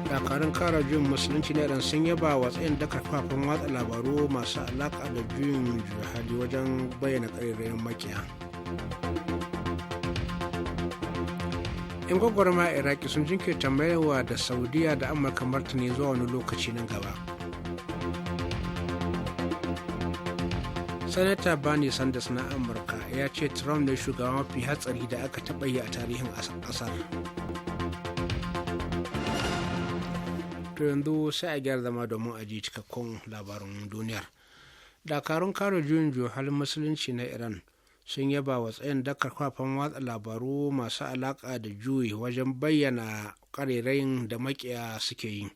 Dakarun kara juyin musulunci na Iran sun yaba wa tsayin dakar kafafen watsa labaru masu alaƙa da juyin hali wajen bayyana ƙarerayen makiya. Yan gwagwarma Iraki sun jinkirta mayarwa da Saudiya da Amurka martani zuwa wani lokaci nan gaba. Sanata Bernie Sanders na Amurka ya ce Trump ne shugaba mafi hatsari da aka taɓa yi a tarihin ƙasar. To yanzu sai a gyara zama domin a ji cikakkun labarin duniyar. Dakarun kare juyin halin musulunci na Iran sun yaba wa tsayin dakar kafafen watsa labaru masu alaƙa da juyi wajen bayyana ƙarerayin da makiya suke yi.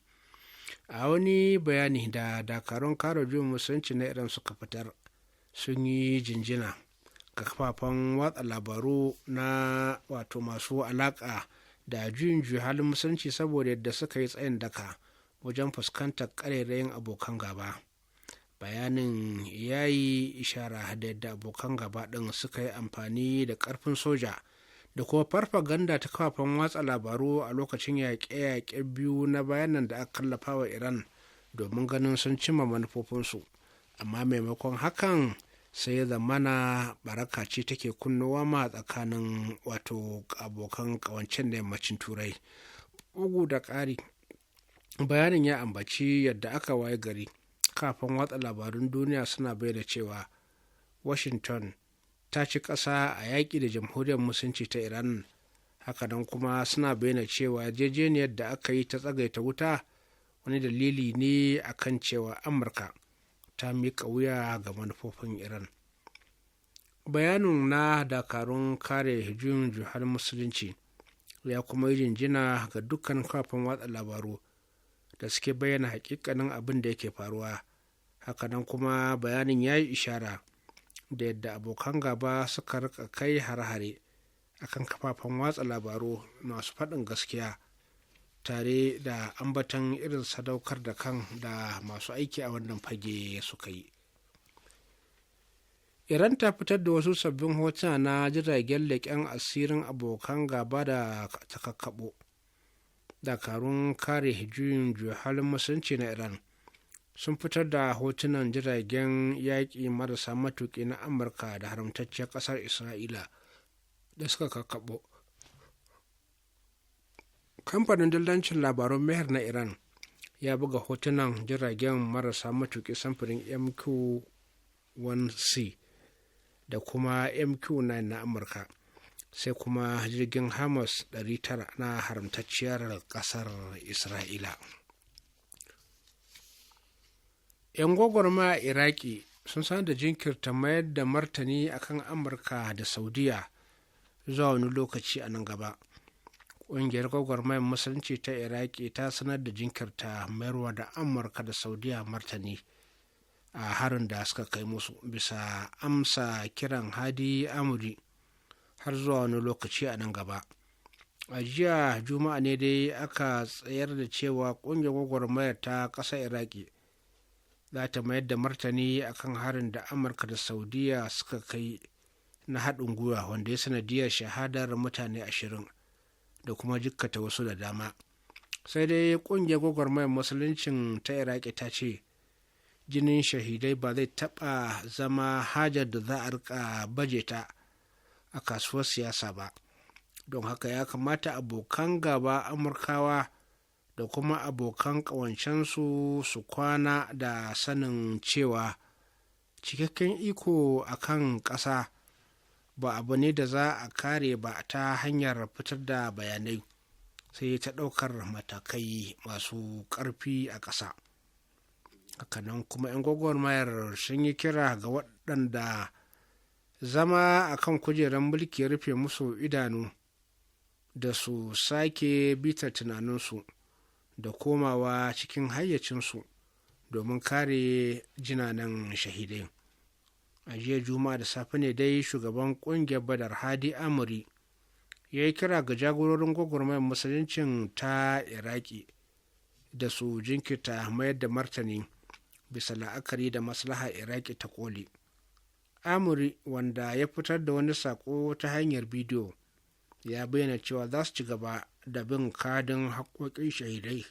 A wani bayani da dakarun kare juyin musulunci na Iran suka fitar, sun yi jinjina ga kafafen watsa labaru na wato masu alaƙa da juyin juya halin musulunci saboda yadda suka yi tsayin daka wajen fuskantar ƙarerayin abokan gaba. Bayanin ya yi ishara da yadda abokan gaba ɗin suka yi amfani da ƙarfin soja da kuma farfaganda ta kafafen watsa labaru a lokacin yaƙe-yaƙe biyu na bayanan da aka kallafa wa Iran domin ganin sun cimma manufofinsu, amma maimakon hakan sai ya zamana baraka ce take kunnowa ma tsakanin wato abokan ƙawancen da Yammacin Turai. Bugu da ƙari, bayanin ya ambaci yadda aka waye gari kafin watsa labarun duniya suna bayyana cewa Washington ta ci ƙasa a yaƙi da Jamhuriyar Musulunci ta Iran. Hakanan kuma suna bayyana cewa yarjejeniyar da aka yi ta tsagaita wuta wani dalili ne akan cewa Amurka ta miƙa wuya ga manufofin Iran. Bayanin na dakarun kare juyin juhar musulunci ya kuma yi jinjina ga dukkan kafin watsa labaru da suke bayyana hakikanin abin da yake faruwa. Hakanan kuma bayanin ya yi ishara da yadda abokan gaba suka rika kai hare-hare akan kafafen watsa labaru masu faɗin gaskiya, tare da ambatan irin sadaukar da kan da masu aiki a wannan fage suka yi. Iran ta fitar da wasu sabbin hotuna na jiragen leƙen asirin abokan gaba da ta kakkaɓo. Dakarun kare juyin halin musulunci na Iran sun fitar da hotunan jiragen yaƙi marasa matuƙi na Amurka da haramtacciyar ƙasar Isra'ila da suka kakkaɓo. Kamfanin dillancin labarun Mehr na Iran ya buga hotunan jiragen marasa matuƙi samfurin MQ-1C da kuma MQ-9 na Amurka, sai kuma jirgin Hamas 900 na haramtacciyar kasar Isra'ila. 'Yan gwagwarma a Iraki sun sanar da jinkirta mayar da martani akan Amurka da Saudiya zuwa wani lokaci a nan gaba. Ƙungiyar gwagwarmayar musulunci ta Iraki ta sanar da jinkirta mayarwa da Amurka da Saudiya martani a harin da suka kai musu, bisa amsa kiran Hadi Amuri, har zuwa wani lokaci a nan gaba. A jiya Juma'a ne dai aka tsayar da cewa ƙungiyar gwagwarmayar ta ƙasar Iraki za ta mayar da martani akan harin da Amurka da Saudiya suka kai na haɗin gwiwa, wanda ya sanadiyar shahadar mutane 20 da kuma jikkata wasu da dama. Sai dai ƙungiyar gwagwarmayar musuluncin ta Iraki ta ce jinin shahidai ba zai taɓa zama hajar da za a rika baje ta a kasuwar siyasa ba, don haka ya kamata abokan gaba Amurkawa da kuma abokan ƙawancensu su kwana da sanin cewa cikakken iko a kan ƙasa ba abu ne da za a kare ba ta hanyar fitar da bayanai, sai ta ɗaukar matakai masu ƙarfi a ƙasa. Hakanan kuma 'yan gwagwarmayar sun yi kira ga waɗanda zama a kan kujerar mulki ya rufe musu idanu da su sake bitar tunaninsu da komawa cikin hayyacinsu domin kare jinanan shahidai. A jiya Juma'a da safe ne dai shugaban kungiyar Badar, Hadi Amuri, ya yi kira ga jagororin gwagwarmayar musuluncin ta Iraki da su jinkirta mayar da martani bisa la'akari da maslaha Iraki ta koli. Amuri, wanda ya fitar da wani sako ta hanyar bidiyo, ya bayyana cewa za su ci gaba da bin kadin haƙoƙin shahidai.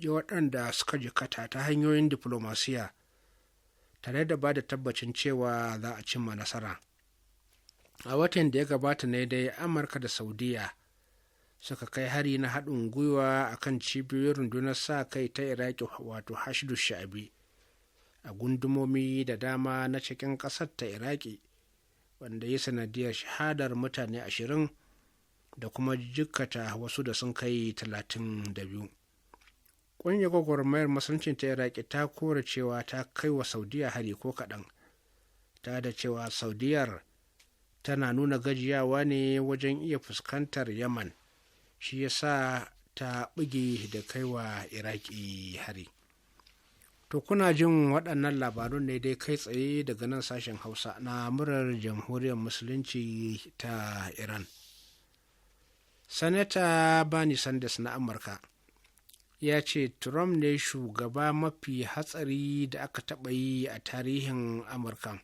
waɗanda suka jikata ta hanyoyin diflomasiya, tare da ba da tabbacin cewa za a cimma nasara. A watan da ya gabata ne dai Amurka da Saudiya suka kai hari na haɗin gwiwa a kan cibiyoyin rundunar sa kai ta Iraki, wato Hashdu Sha'abi, a gundumomi da dama na cikin ƙasar ta Iraki, wanda ya sanadiyar shahadar mutane 20 da kuma jikkata wasu da sun kai 32. Ƙungiyar gwagwarmayar Musuluncin ta Iraki ta kore cewa ta kai wa Saudiya hari ko kaɗan, ta da cewa Saudiyar tana nuna gajiyawa ne wajen iya fuskantar Yaman, shi yasa ta buge da kai wa Iraki hari. To, kuna jin waɗannan labarun ne dai kai tsaye daga nan Sashen Hausa na Muryar Jamhuriyar Musulunci ta Iran. Sanata Bernie Sanders na Amurka ya ce Trump ne shugaba mafi hatsari da aka taɓa yi a tarihin Amurka.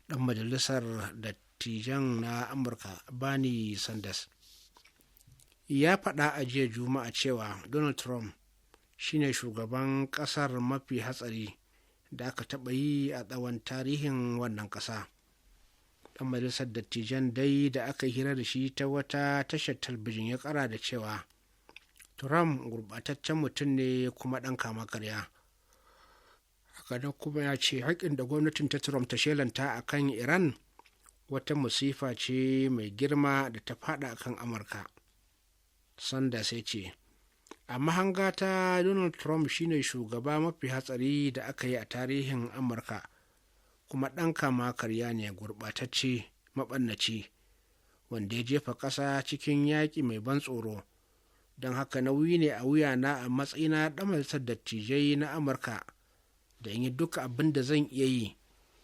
Ɗan majalisar dattijan na Amurka Bernie Sanders ya faɗa a jiya Juma'a cewa Donald Trump shine shugaban ƙasar mafi hatsari da aka taɓa yi a tsawon tarihin wannan ƙasa. Ɗan majalisar dattijan dai da aka hira da shi ta wata tashar talbijin ya ƙara da cewa Trump gurɓataccen mutum ne kuma ɗan kama karya. Haka kuma ya ce haƙƙin da gwamnatin ta Trump ta shelanta a kan Iran wata musifa ce mai girma da ta fada a kan Amurka. Sanders ya ce, "A mahanga ta, Donald Trump shine shugaba mafi hatsari da aka yi a tarihin Amurka, kuma ɗan kama karya ne, gurɓatacce, maɓannaci, wanda ya jefa ƙasa cikin yaƙi mai ban tsoro. Don haka nauyi ne a wuyana a matsayina ɗan majalisar dattijai na Amurka da in yi duka abin da zan iya yi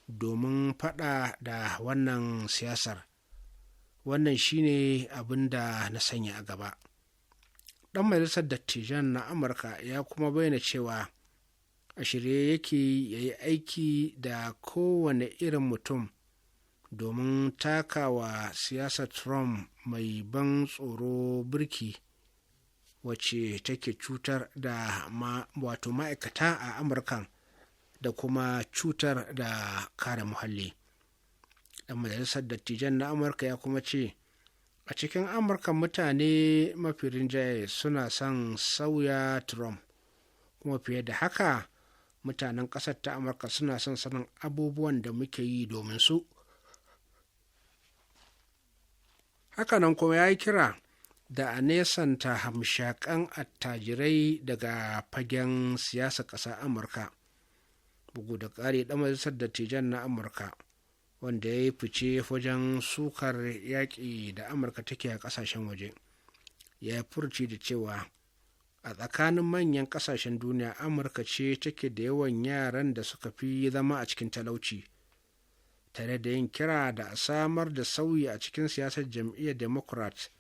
domin faɗa da wannan siyasar. Wannan shine abin da na sanya a gaba." Ɗan majalisar dattijan na Amurka ya kuma bayyana cewa a shirye yake ya yi aiki da kowane irin mutum domin takawa siyasar Trump mai ban tsoro birki, wacce take cutar da ma, wato ma'aikata a Amurka da kuma cutar da kare muhalli. Ɗan majalisar dattijan na Amurka ya kuma ce a cikin Amurka mutane mafi rinjaye suna son sauya Trump, kuma fiye da haka, mutanen ƙasar ta Amurka suna son sanin abubuwan da muke yi domin su. Hakanan kuma ya yi kira da a nesanta hamshakan attajirai daga fagen siyasar ƙasar Amurka. Bugu da ƙari, ɗan majalisar dattijan na Amurka, wanda ya yi fice wajen sukar yaƙi da Amurka take a ƙasashen waje, ya yi furci da cewa a tsakanin manyan ƙasashen duniya, Amurka ce take da yawan yaran da suka fi zama a cikin talauci, tare da yin kira da a samar da sauyi a cikin siyasar jam'iyyar Democrat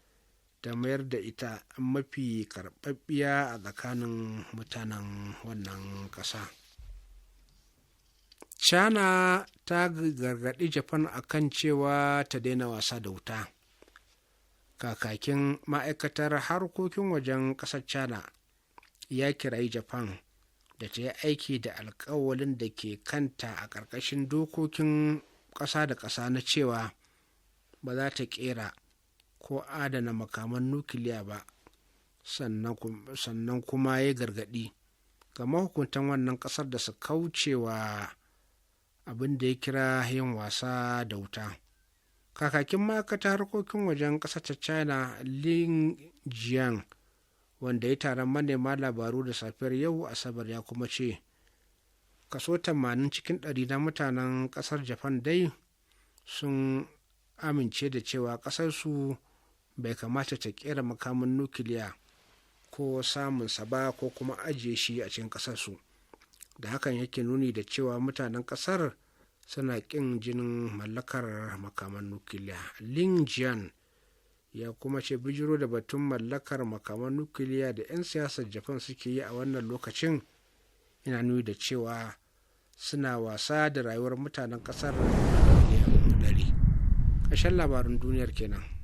da mayar da ita mafi karɓaɓɓiya a tsakanin mutanen wannan ƙasa. China ta gargaɗi Japan akan cewa ta daina wasa da wuta. Kakakin ma'aikatar harkokin wajen ƙasar China ya kirayi Japan da ta yi aiki da alkawalin da ke kanta a ƙarƙashin dokokin ƙasa da ƙasa na cewa ba za ta ƙera ko adana makaman nukiliya ba, sannan kuma ya gargaɗi ga mahukuntan wannan ƙasar da su kaucewa abin da ya kira yin wasa da wuta. Kakakin ma'aikatar harkokin wajen ƙasar ta China, Lin Jian, wanda ya taron manema labaru da safiyar yau Asabar, ya kuma ce kaso 80 cikin 100 na mutanen ƙasar Japan dai sun amince da cewa ƙasarsu bai kamata ta kera makamin nukiliya ko samunsa ba ko kuma ajiye shi a cikin ƙasarsu, da hakan yake nuni da cewa mutanen ƙasar suna ƙin jinin mallakar makaman nukiliya. Lin Jian ya kuma ce bijiro da batun mallakar makaman nukiliya da 'yan siyasar Japan suke yi a wannan lokacin yana nuni da cewa suna wasa da rayuwar mutanen ƙasar miliyan 100. Ƙarshen labarin duniyar kenan.